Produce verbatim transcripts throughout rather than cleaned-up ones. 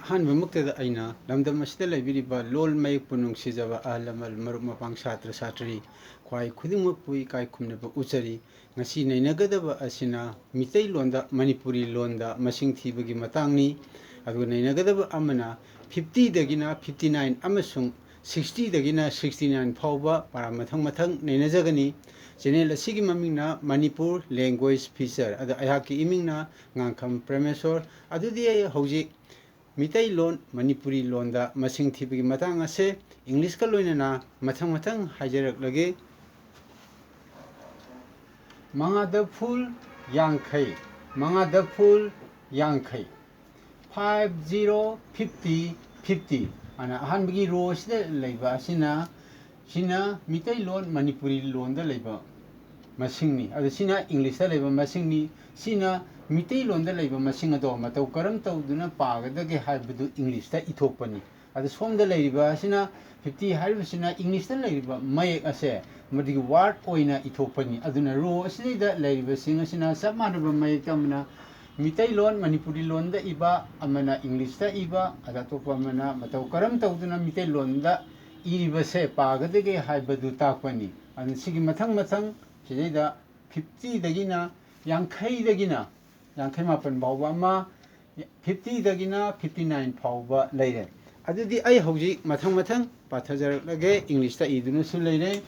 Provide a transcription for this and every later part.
ꯑꯍꯥꯟꯕꯃꯛꯇꯗ ꯑꯩꯅ ꯂꯝꯗꯝ ꯑꯁꯤꯗ ꯂꯩꯕꯤꯔꯤꯕ ꯂꯣꯜ ꯃꯌꯦꯛꯄꯨ ꯅꯨꯡꯁꯤꯖꯕ ꯑꯍꯜ ꯂꯃꯟ, ꯃꯔꯨꯞ ꯃꯄꯥꯡ, ꯁꯥꯇ꯭ꯔ ꯁꯥꯇ꯭ꯔꯤ, ꯈ꯭ꯋꯥꯏ ꯈꯨꯗꯤꯡꯃꯛꯄꯨ ꯏꯀꯥꯏ ꯈꯨꯝꯅꯕ ꯎꯠꯆꯔꯤ꯫ ꯉꯁꯤ ꯅꯩꯅꯒꯗꯕ ꯑꯁꯤꯅ ꯃꯤꯇꯩꯂꯣꯟꯗ, ꯃꯅꯤꯄꯨꯔꯤ ꯂꯣꯟꯗ ꯃꯁꯤꯡ ꯊꯤꯕꯒꯤ ꯃꯇꯥꯡꯅꯤ꯫ ꯑꯗꯨꯒ ꯅꯩꯅꯒꯗꯕ ꯑꯃꯅ fifty ꯗꯒꯤꯅ fifty nine ꯑꯃꯁꯨꯡ sixty ꯗꯒꯤꯅ sixty nine ꯐꯥꯎꯕ ꯄꯔꯥ ꯃꯊꯪ ꯃꯊꯪ ꯅꯩꯅꯖꯒꯅꯤ꯫ Channel ꯑꯁꯤꯒꯤ ꯃꯃꯤꯡꯅ ꯃꯅꯤꯄꯨꯔ Language Feature, ꯑꯗ ꯑꯩꯍꯥꯛꯀꯤ ꯏꯃꯤꯡꯅ ꯉꯥꯡꯈꯝ ꯄ꯭ꯔꯦꯃꯦꯁꯣꯔ꯫ ꯑꯗꯨꯗꯤ ꯑꯩ ꯍꯧꯖꯤꯛ ꯃꯤꯇꯩꯂꯣꯟ, ꯃꯅꯤꯄꯨꯔꯤ ꯂꯣꯟꯗ ꯃꯁꯤꯡ ꯊꯤꯕꯒꯤ ꯃꯇꯥꯡ ꯑꯁꯦ English ꯀ ꯂꯣꯏꯅꯅ ꯃꯊꯪ ꯃꯊꯪ ꯍꯥꯏꯖꯔꯛꯂꯒꯦ꯫ ꯃꯉꯥꯗ full ꯌꯥꯡꯈꯩ, ꯃꯉꯥꯗ full ꯌꯥꯡꯈꯩ꯫ Five zero fifty fifty ꯍꯥꯏꯅ ꯑꯍꯥꯟꯕꯒꯤ row ꯑꯁꯤꯗ ꯂꯩꯕ ꯑꯁꯤꯅ, ꯁꯤꯅ ꯃꯤꯇꯩꯂꯣꯟ, ꯃꯅꯤꯄꯨꯔꯤ ꯂꯣꯟꯗ ꯂꯩꯕ ꯃꯁꯤꯡꯅꯤ꯫ ꯑꯗꯨ ꯁꯤꯅ English ꯇ ꯂꯩꯕ ꯃꯁꯤꯡꯅꯤ꯫ ꯁꯤꯅ ꯃꯤꯇꯩꯂꯣꯟꯗ ꯂꯩꯕ ꯃꯁꯤꯡ ꯑꯗꯣ ꯃꯇꯧ ꯀꯔꯝ ꯇꯧꯗꯨꯅ ꯄꯥꯒꯗꯒꯦ ꯍꯥꯏꯕꯗꯨ English ꯇ ꯏꯊꯣꯛꯄꯅꯤ꯫ ꯑꯗꯨ ꯁꯣꯝꯗ ꯂꯩꯔꯤꯕ ꯑꯁꯤꯅ fifty ꯍꯥꯏꯔꯤꯕꯁꯤꯅ English ꯇ ꯂꯩꯔꯤꯕ ꯃꯌꯦꯛ ꯑꯁꯦ ꯃꯗꯨꯒꯤ word ꯑꯣꯏꯅ ꯏꯊꯣꯛꯄꯅꯤ꯫ ꯑꯗꯨꯅ row ꯑꯁꯤꯗꯩꯗ ꯂꯩꯔꯤꯕꯁꯤꯡ ꯑꯁꯤꯅ ꯆꯞ ꯃꯥꯟꯅꯕ ꯃꯌꯦꯛꯇ ꯑꯃꯅ ꯃꯤꯇꯩꯂꯣꯟ, ꯃꯅꯤꯄꯨꯔꯤ ꯂꯣꯟꯗ ꯏꯕ, ꯑꯃꯅ English ꯇ ꯏꯕ, ꯑꯗ ꯑꯇꯣꯞꯄ ꯑꯃꯅ ꯃꯇꯧ ꯀꯔꯝ ꯇꯧꯗꯨꯅ ꯃꯤꯇꯩꯂꯣꯟꯗ ꯏꯔꯤꯕꯁꯦ ꯄꯥꯒꯗꯒꯦ ꯍꯥꯏꯕꯗꯨ ꯇꯥꯛꯄꯅꯤ꯫ ꯑꯗꯨꯅ ꯁꯤꯒꯤ ꯃꯊꯪ ꯃꯊꯪ ꯁꯤꯗꯩꯗ fifty ꯗꯒꯤꯅ, ꯌꯥꯡꯈꯩꯗꯒꯤꯅ ꯌꯥꯡꯈꯩ ꯃꯥꯄꯟ ꯐꯥꯎꯕ ꯑꯃ, fifty ꯗꯒꯤꯅ fifty nine ꯐꯥꯎꯕ ꯂꯩꯔꯦ꯫ ꯑꯗꯨꯗꯤ ꯑꯩ ꯍꯧꯖꯤꯛ ꯃꯊꯪ ꯃꯊꯪ ꯄꯥꯊꯖꯔꯛꯂꯒꯦ꯫ English ꯇ ꯏꯗꯨꯅꯁꯨ ꯂꯩꯔꯦ꯫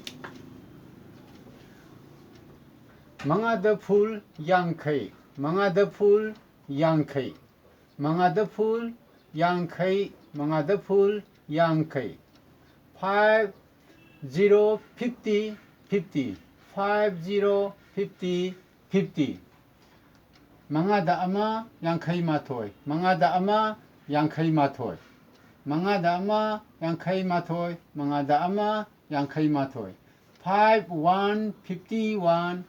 ꯃꯉꯥꯗ full ꯌꯥꯡꯈꯩ, ꯃꯉꯥꯗ full ꯌꯥꯡꯈꯩ, ꯃꯉꯥꯗ full ꯌꯥꯡꯈꯩ, ꯃꯉꯥꯗ full ꯌꯥꯡꯈꯩ꯫ Five zero fifty fifty, five zero fifty fifty꯫ ꯃꯉꯥꯗ ꯑꯃ, ꯌꯥꯡꯈꯩ ꯃꯥꯊꯣꯏ, ꯃꯉꯥꯗ ꯑꯃ, ꯌꯥꯡꯈꯩ ꯃꯥꯊꯣꯏ, ꯃꯉꯥꯗ ꯑꯃ, ꯌꯥꯡꯈꯩ ꯃꯥꯊꯣꯏ, ꯃꯉꯥꯗ ꯑꯃ, ꯌꯥꯡꯈꯩ ꯃꯥꯊꯣꯏ꯫ Five one fifty one,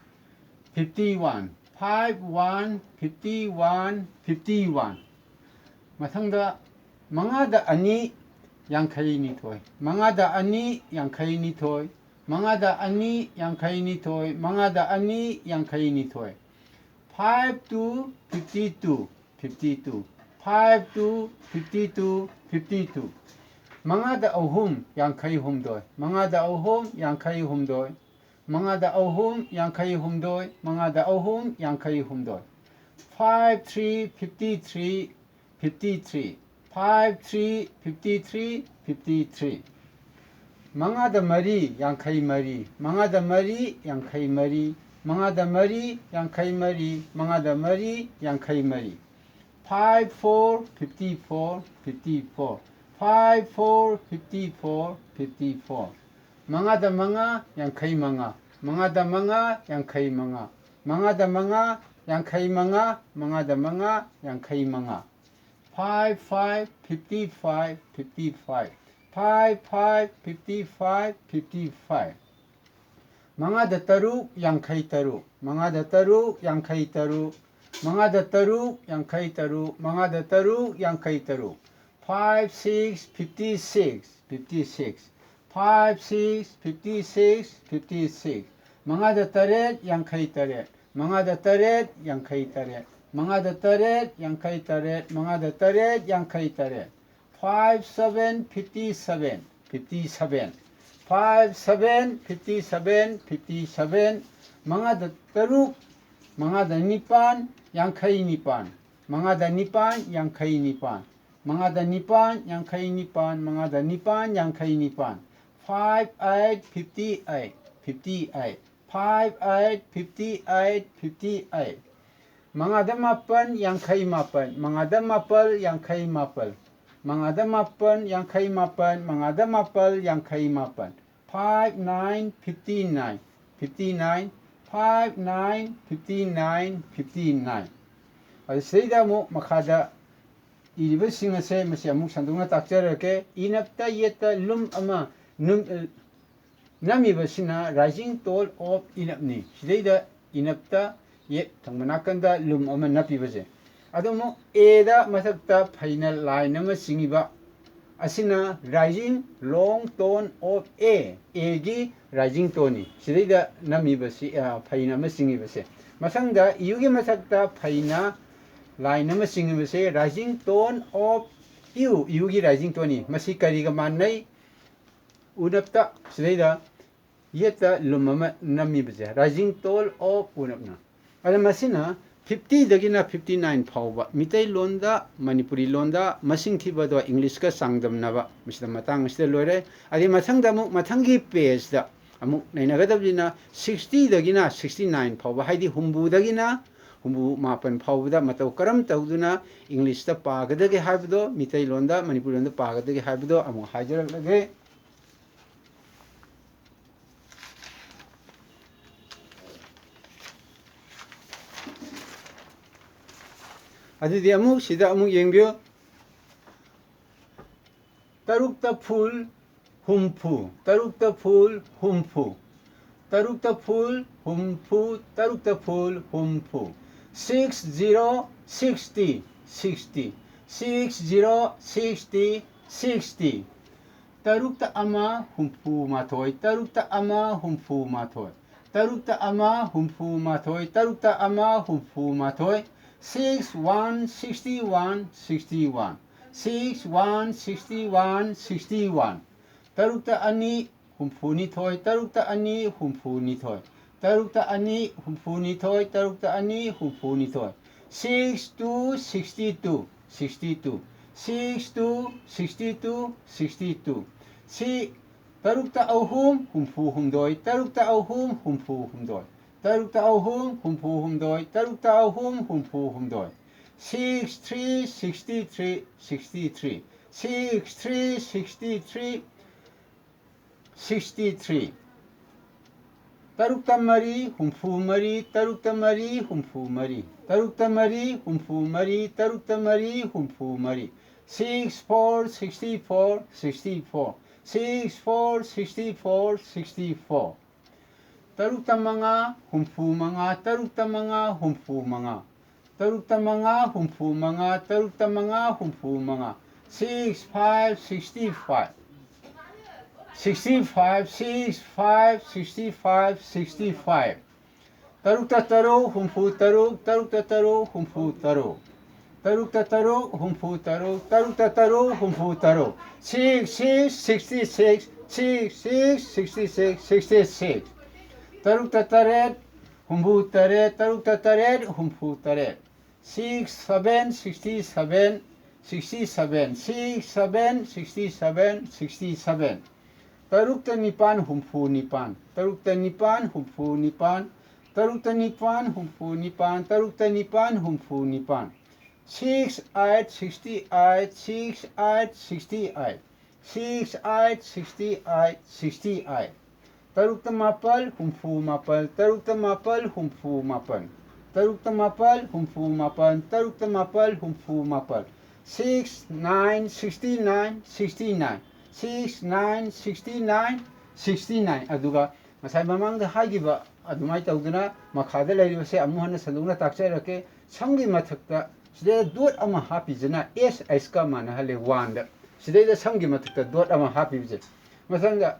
fifty one, five one fifty one, fifty one꯫ ꯃꯊꯪꯗ ꯃꯉꯥꯗ ꯑꯅꯤ, ꯌꯥꯡꯈꯩ ꯅꯤꯊꯣꯏ, ꯃꯉꯥꯗ ꯑꯅꯤ, ꯌꯥꯡꯈꯩ ꯅꯤꯊꯣꯏ, ꯃꯉꯥꯗ ꯑꯅꯤ, ꯌꯥꯡꯈꯩ ꯅꯤꯊꯣꯏ, ꯃꯉꯥꯗ ꯑꯅꯤ, ꯌꯥꯡꯈꯩ ꯅꯤꯊꯣꯏ꯫ Five two fifty two, fifty two, Five two fifty two fifty two. ꯃꯉꯥꯗ ꯑꯍꯨꯝ ꯌꯥꯡꯈꯩ ꯍꯨꯝꯗꯣꯏ, ꯃꯉꯥꯗ ꯑꯍꯨꯝ ꯌꯥꯡꯈꯩ ꯍꯨꯝꯗꯣꯏ, ꯃꯉꯥꯗ ꯑꯍꯨꯝ ꯌꯥꯡꯈꯩ ꯍꯨꯝꯗꯣꯏ, ꯃꯉꯥꯗ ꯑꯍꯨꯝ ꯌꯥꯡꯈꯩ ꯍꯨꯝꯗꯣꯏ. Five three fifty three fifty three, five three fifty three fifty three. ꯃꯉꯥꯗ ꯃꯔꯤ ꯌꯥꯡꯈꯩ ꯃꯔꯤ, ꯃꯉꯥꯗ ꯃꯔꯤ ꯌꯥꯡꯈꯩ ꯃꯔꯤ, ꯃꯉꯥꯗ ꯃꯔꯤ ꯌꯥꯡꯈꯩ ꯃꯔꯤ, ꯃꯉꯥꯗ ꯃꯔꯤ ꯌꯥꯡꯈꯩ ꯃꯔꯤ. Five four fifty four fifty four, five four fifty four fifty four. ꯃꯉꯥꯗ ꯃꯉꯥ ꯌꯥꯡꯈꯩ ꯃꯉꯥ, ꯃꯉꯥꯗ ꯃꯉꯥ ꯌꯥꯡꯈꯩ ꯃꯉꯥ, ꯃꯉꯥꯗ ꯃꯉꯥ ꯌꯥꯡꯈꯩ ꯃꯉꯥ, ꯃꯉꯥꯗ ꯃꯉꯥ ꯌꯥꯡꯈꯩ ꯃꯉꯥ. Five five fifty five fifty five, five five fifty five fifty five. ꯃꯉꯥꯗ ꯇꯔꯨꯛ ꯌꯥꯡꯈꯩ ꯇꯔꯨꯛ, ꯃꯉꯥꯗ ꯇꯔꯨꯛ ꯌꯥꯡꯈꯩ ꯇꯔꯨꯛ, ꯃꯉꯥꯗ ꯇꯔꯨꯛ ꯌꯥꯡꯈꯩ ꯇꯔꯨꯛ, ꯃꯉꯥꯗ ꯇꯔꯨꯛ ꯌꯥꯡꯈꯩ ꯇꯔꯨꯛ. Five six fifty six fifty six, five six fifty six fifty six. ꯃꯉꯥꯗ ꯇꯔꯦꯠ ꯌꯥꯡꯈꯩ ꯇꯔꯦꯠ, ꯃꯉꯥꯗ ꯇꯔꯦꯠ ꯌꯥꯡꯈꯩ ꯇꯔꯦꯠ, ꯃꯉꯥꯗ ꯇꯔꯦꯠ ꯌꯥꯡꯈꯩ ꯇꯔꯦꯠ, ꯃꯉꯥꯗ ꯇꯔꯦꯠ ꯌꯥꯡꯈꯩ ꯇꯔꯦꯠ. Five seven fifty seven fifty seven, five seven fifty seven fifty seven. ꯃꯉꯥꯗ ꯇꯔꯨꯛ, ꯃꯉꯥꯗ ꯅꯤꯄꯥꯟ ꯌꯥꯡꯈꯩ ꯅꯤꯄꯥꯟ, ꯃꯉꯥꯗ ꯅꯤꯄꯥꯟ ꯌꯥꯡꯈꯩ ꯅꯤꯄꯥꯟ, ꯃꯉꯥꯗ ꯅꯤꯄꯥꯟ ꯌꯥꯡꯈꯩ ꯅꯤꯄꯥꯟ, ꯃꯉꯥꯗ ꯅꯤꯄꯥꯟ ꯌꯥꯡꯈꯩ ꯅꯤꯄꯥꯟ. Five eight fifty eight fifty eight, five eight fifty eight fifty eight. ꯃꯉꯥꯗ ꯃꯥꯄꯟ ꯌꯥꯡꯈꯩ ꯃꯥꯄꯟ, ꯃꯉꯥꯗ ꯃꯥꯄꯜ ꯌꯥꯡꯈꯩ ꯃꯥꯄꯜ, ꯃꯉꯥꯗ ꯃꯥꯄꯟ ꯌꯥꯡꯈꯩ ꯃꯥꯄꯟ, ꯃꯉꯥꯗ ꯃꯥꯄꯜ ꯌꯥꯡꯈꯩ ꯃꯥꯄꯟ. Five nine fifty nine fifty nine, five nine fifty nine fifty nine. ꯑꯗꯨ ꯁꯤꯗꯩꯗ ꯑꯃꯨꯛ ꯃꯈꯥꯗ ꯏꯔꯤꯕꯁꯤꯡ ꯑꯁꯦ ꯃꯁꯤ ꯑꯃꯨꯛ ꯁꯟꯗꯣꯛꯅ ꯇꯥꯛꯆꯔꯛꯀꯦ꯫ ꯏꯅꯞꯇ ꯌꯦꯠꯇ ꯂꯨꯝ ꯑꯃ ꯅꯨꯝ-, ꯅꯝꯃꯤꯕꯁꯤꯅ rising tone of ꯏꯅꯞꯅꯤ꯫ ꯁꯤꯗꯩꯗ ꯏꯅꯞꯇ ꯌꯦꯠ ꯊꯪꯕ ꯅꯥꯀꯟꯗ ꯂꯨꯝ ꯑꯃ ꯅꯞꯄꯤꯕꯁꯦ꯫ ꯑꯗꯨ ꯑꯃꯨꯛ Aꯗ ꯃꯊꯛꯇ ꯐꯩꯅ line ꯑꯃ ꯆꯤꯡꯉꯤꯕ ꯑꯁꯤꯅ rising long tone of A, Aꯒꯤ rising toneꯅꯤ꯫ ꯁꯤꯗꯩꯗ ꯅꯝꯃꯤꯕꯁꯤ, ꯑ, ꯐꯩꯅ ꯑꯃ ꯆꯤꯡꯉꯤꯕꯁꯦ꯫ ꯃꯊꯪꯗ Uꯒꯤ ꯃꯊꯛꯇ ꯐꯩꯅ line ꯑꯃ ꯆꯤꯡꯉꯤꯕꯁꯦ rising tone of U, U ꯒꯤ rising tone ꯅꯤ꯫ ꯃꯁꯤ ꯀꯔꯤꯒ ꯃꯥꯟꯅꯩ? ꯎꯅꯞꯇ ꯁꯤꯗꯩꯗ ꯌꯦꯠꯇ ꯂꯨꯝ ꯑꯃ ꯅꯝꯃꯤꯕꯁꯦ rising tone of ꯎꯅꯞꯅ꯫ ꯑꯗ ꯃꯁꯤꯅ fifty ꯗꯒꯤꯅ fifty nine ꯐꯥꯎꯕ ꯃꯤꯇꯩꯂꯣꯟꯗ, ꯃꯅꯤꯄꯨꯔꯤ ꯂꯣꯟꯗ ꯃꯁꯤꯡ ꯊꯤꯕꯗꯣ English ꯀ ꯆꯥꯡꯗꯝꯅꯕ꯫ ꯃꯁꯤꯗ ꯃꯇꯥꯡ ꯑꯁꯤꯗ ꯂꯣꯏꯔꯦ꯫ ꯑꯗꯩ ꯃꯊꯪꯗ ꯑꯃꯨꯛ, ꯃꯊꯪꯒꯤ page ꯇ ꯑꯃꯨꯛ ꯅꯩꯅꯒꯗꯕꯁꯤꯅ sixty ꯗꯒꯤꯅ sixty nine ꯐꯥꯎꯕ, ꯍꯥꯏꯗꯤ ꯍꯨꯝꯐꯨꯗꯒꯤꯅ ꯍꯨꯝꯐꯨ ꯃꯥꯄꯟ ꯐꯥꯎꯕꯗ ꯃꯇꯧ ꯀꯔꯝ ꯇꯧꯗꯨꯅ English ꯇ ꯄꯥꯒꯗꯒꯦ ꯍꯥꯏꯕꯗꯣ, ꯃꯤꯇꯩꯂꯣꯟꯗ, ꯃꯅꯤꯄꯨꯔꯤ ꯂꯣꯟꯗ ꯄꯥꯒꯗꯒꯦ ꯍꯥꯏꯕꯗꯣ ꯑꯃꯨꯛ ꯍꯥꯏꯖꯔꯛꯂꯒꯦ꯫ ꯑꯗꯨꯗꯤ ꯑꯃꯨꯛ ꯁꯤꯗ ꯑꯃꯨꯛ ꯌꯦꯡꯕꯤꯌꯨ꯫ ꯇꯔꯨꯛꯇ full ꯍꯨꯝꯐꯨ, ꯇꯔꯨꯛꯇ full ꯍꯨꯝꯐꯨ, ꯇꯔꯨꯛꯇ full ꯍꯨꯝꯐꯨ, ꯇꯔꯨꯛꯇ full ꯍꯨꯝꯐꯨ꯫ Six zero sixty, sixty, six zero sixty, sixty꯫ ꯇꯔꯨꯛꯇ ꯑꯃ ꯍꯨꯝꯐꯨ ꯃꯥꯊꯣꯏ, ꯇꯔꯨꯛꯇ ꯑꯃ ꯍꯨꯝꯐꯨ ꯃꯥꯊꯣꯏ, ꯇꯔꯨꯛꯇ ꯑꯃ ꯍꯨꯝꯐꯨ ꯃꯥꯊꯣꯏ, ꯇꯔꯨꯛꯇ ꯑꯃ ꯍꯨꯝꯐꯨ ꯃꯥꯊꯣꯏ꯫ Six one sixty one, sixty one, six one sixty one, sixty one꯫ ꯇꯔꯨꯛꯇ ꯑꯅꯤ ꯍꯨꯝꯐꯨ ꯅꯤꯊꯣꯏ, ꯇꯔꯨꯛꯇ ꯑꯅꯤ ꯍꯨꯝꯐꯨ ꯅꯤꯊꯣꯏ, ꯇꯔꯨꯛꯇ ꯑꯅꯤ ꯍꯨꯝꯐꯨ ꯅꯤꯊꯣꯏ, ꯇꯔꯨꯛꯇ ꯑꯅꯤ ꯍꯨꯝꯐꯨ ꯅꯤꯊꯣꯏ꯫ Six two sixty two, sixty two, six two sixty two, sixty two꯫ ꯁꯤ ꯇꯔꯨꯛꯇ ꯑꯍꯨꯝ ꯍꯨꯝꯐꯨ ꯍꯨꯝꯗꯣꯏ, ꯇꯔꯨꯛꯇ ꯑꯍꯨꯝ ꯍꯨꯝꯐꯨ ꯍꯨꯝꯗꯣꯏ, ꯇꯔꯨꯛꯇ ꯑꯍꯨꯝ ꯍꯨꯝꯐꯨ ꯍꯨꯝꯗꯣꯏ, ꯇꯔꯨꯛꯇ ꯑꯍꯨꯝ ꯍꯨꯝꯐꯨ ꯍꯨꯝꯗꯣꯏ꯫ Six three sixty three, sixty three, six three sixty three, sixty three꯫ ꯇꯔꯨꯛꯇ ꯃꯔꯤ ꯍꯨꯝꯐꯨ ꯃꯔꯤ, ꯇꯔꯨꯛꯇ ꯃꯔꯤ ꯍꯨꯝꯐꯨ ꯃꯔꯤ, ꯇꯔꯨꯛꯇ ꯃꯔꯤ ꯍꯨꯝꯐꯨ ꯃꯔꯤ, ꯇꯔꯨꯛꯇ ꯃꯔꯤ ꯍꯨꯝꯐꯨ ꯃꯔꯤ꯫ Six four sixty four, sixty four, six four sixty four, sixty four꯫ ꯇꯔꯨꯛꯇ ꯃꯉꯥ ꯍꯨꯝꯐꯨ ꯃꯉꯥ, ꯇꯔꯨꯛꯇ ꯃꯉꯥ ꯍꯨꯝꯐꯨ ꯃꯉꯥ, ꯇꯔꯨꯛꯇ ꯃꯉꯥ ꯍꯨꯝꯐꯨ ꯃꯉꯥ, ꯇꯔꯨꯛꯇ ꯃꯉꯥ ꯍꯨꯝꯐꯨ ꯃꯉꯥ꯫ Six five sixty five, sixty five, six five, sixty five, sixty five꯫ ꯇꯔꯨꯛꯇ ꯇꯔꯨꯛ ꯍꯨꯝꯐꯨ ꯇꯔꯨꯛ, ꯇꯔꯨꯛꯇ ꯇꯔꯨꯛ ꯍꯨꯝꯐꯨ ꯇꯔꯨꯛ, ꯇꯔꯨꯛꯇ ꯇꯔꯨꯛ ꯍꯨꯝꯐꯨ ꯇꯔꯨꯛ, ꯇꯔꯨꯛꯇ ꯇꯔꯨꯛ ꯍꯨꯝꯐꯨ ꯇꯔꯨꯛ, six six sixty six, six six sixty six, sixty six, ꯇꯔꯨꯛꯇ ꯇꯔꯦꯠ ꯍꯨꯝꯐꯨ ꯇꯔꯦꯠ, ꯇꯔꯨꯛꯇ ꯇꯔꯦꯠ ꯍꯨꯝꯐꯨ ꯇꯔꯦꯠ, six seven sixty seven, sixty seven, six seven sixty seven, sixty seven, ꯇꯔꯨꯛꯇ ꯅꯤꯄꯥꯟ ꯍꯨꯝꯐꯨ ꯅꯤꯄꯥꯟ, ꯇꯔꯨꯛꯇ ꯅꯤꯄꯥꯟ ꯍꯨꯝꯐꯨ ꯅꯤꯄꯥꯟ, ꯇꯔꯨꯛꯇ ꯅꯤꯄꯥꯟ ꯍꯨꯝꯐꯨ ꯅꯤꯄꯥꯟ, ꯇꯔꯨꯛꯇ ꯅꯤꯄꯥꯟ ꯍꯨꯝꯐꯨ ꯅꯤꯄꯥꯟ, six eight sixty eight, six eight sixty eight, six eight sixty eight, sixty eight, ꯇꯔꯨꯛꯇ ꯃꯥꯄꯜ ꯍꯨꯝꯐꯨ ꯃꯥꯄꯜ, ꯇꯔꯨꯛꯇ ꯃꯥꯄꯜ ꯍꯨꯝꯐꯨ ꯃꯥꯄꯜ, ꯇꯔꯨꯛꯇ ꯃꯥꯄꯜ ꯍꯨꯝꯐꯨ ꯃꯥꯄꯜ, ꯇꯔꯨꯛꯇ ꯃꯥꯄꯜ ꯍꯨꯝꯐꯨ ꯃꯥꯄꯜ, six nine sixty nine sixty nine, six nine sixty nine sixty nine꯫ ꯑꯗꯨꯒ ꯉꯁꯥꯏ ꯃꯃꯥꯡꯗ ꯍꯥꯏꯈꯤꯕ ꯑꯗꯨꯃꯥꯏꯅ ꯇꯧꯗꯅ ꯃꯈꯥꯗ ꯂꯩꯔꯤꯕꯁꯦ ꯑꯃꯨꯛ ꯍꯟꯅ ꯁꯟꯗꯣꯛꯅ ꯇꯥꯛꯆꯔꯛꯀꯦ꯫ ꯁꯝꯒꯤ ꯃꯊꯛꯇ ꯁꯤꯗ ꯗꯣꯠ ꯑꯃ ꯍꯥꯞꯄꯤꯁꯤꯅ ꯑꯦꯁ ꯑꯩꯆꯀ ꯃꯥꯟꯅꯍꯜꯂꯦ, ꯋꯥꯟꯗ꯫ ꯁꯤꯗꯩꯗ ꯁꯝꯒꯤ ꯃꯊꯛꯇ ꯗꯣꯠ ꯑꯃ ꯍꯥꯞꯄꯤꯕꯁꯦ꯫ ꯃꯊꯪꯗ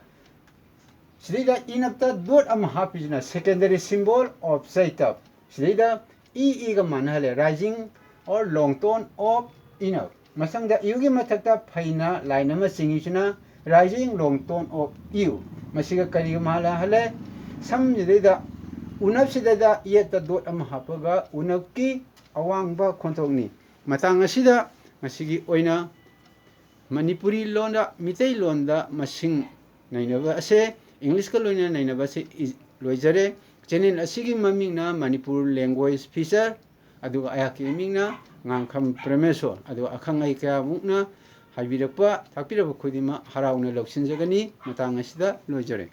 ꯁꯤꯗꯩꯗ ꯏꯅꯞꯇ ꯗꯣꯠ ꯑꯃ ꯍꯥꯞꯄꯤꯁꯤꯅ secondary symbol of ꯆꯩꯇꯞ꯫ ꯁꯤꯗꯩꯗ ꯏ ꯏꯒ ꯃꯥꯟꯅꯍꯜꯂꯦ, rising or long tone of inap꯫ ꯃꯊꯪꯗ ꯏꯌꯨꯒꯤ ꯃꯊꯛꯇ ꯐꯩꯅ ꯂꯥꯏꯟ ꯑꯃ ꯆꯤꯡꯉꯤꯁꯤꯅ rising long tone of iu꯫ ꯃꯁꯤꯒ ꯀꯔꯤꯒ ꯃꯥꯟꯅꯍꯜꯂꯦ? ꯁꯝꯁꯤꯗꯩꯗ ꯎꯅꯞꯁꯤꯗꯩꯗ ꯌꯦꯠꯇ ꯗꯣꯠ ꯑꯃ ꯍꯥꯞꯄꯒ ꯎꯅꯞꯀꯤ ꯑꯋꯥꯡꯕ ꯈꯣꯟꯊꯣꯛꯅꯤ꯫ ꯃꯇꯥꯡ ꯑꯁꯤꯗ ꯉꯁꯤꯒꯤ ꯑꯣꯏꯅ ꯃꯅꯤꯄꯨꯔꯤ ꯂꯣꯟꯗ, ꯃꯤꯇꯩꯂꯣꯟꯗ ꯃꯁꯤꯡ ꯅꯩꯅꯕ ꯑꯁꯦ, ꯏꯪꯂꯤꯁꯀ ꯂꯣꯏꯅꯅ ꯅꯩꯅꯕ ꯑꯁꯦ ꯏ-, ꯂꯣꯏꯖꯔꯦ꯫ ꯆꯦꯅꯦꯜ ꯑꯁꯤꯒꯤ ꯃꯃꯤꯡꯅ ꯃꯅꯤꯄꯨꯔ Language Feature, ꯑꯗꯨꯒ ꯑꯩꯍꯥꯛꯀꯤ ꯏꯃꯤꯡꯅ ꯉꯥꯡꯈꯝ ꯄ꯭ꯔꯦꯃꯦꯁꯣꯔ꯫ ꯑꯗꯨꯒ ꯑꯈꯪ ꯑꯍꯩ ꯀꯌꯥꯃꯨꯛꯅ ꯍꯥꯏꯕꯤꯔꯛꯄ, ꯇꯥꯛꯄꯤꯔꯛꯄ ꯈꯨꯗꯤꯡꯃꯛ ꯍꯔꯥꯎꯅ ꯂꯧꯁꯤꯟꯖꯒꯅꯤ꯫ ꯃꯇꯥꯡ ꯑꯁꯤꯗ ꯂꯣꯏꯖꯔꯦ꯫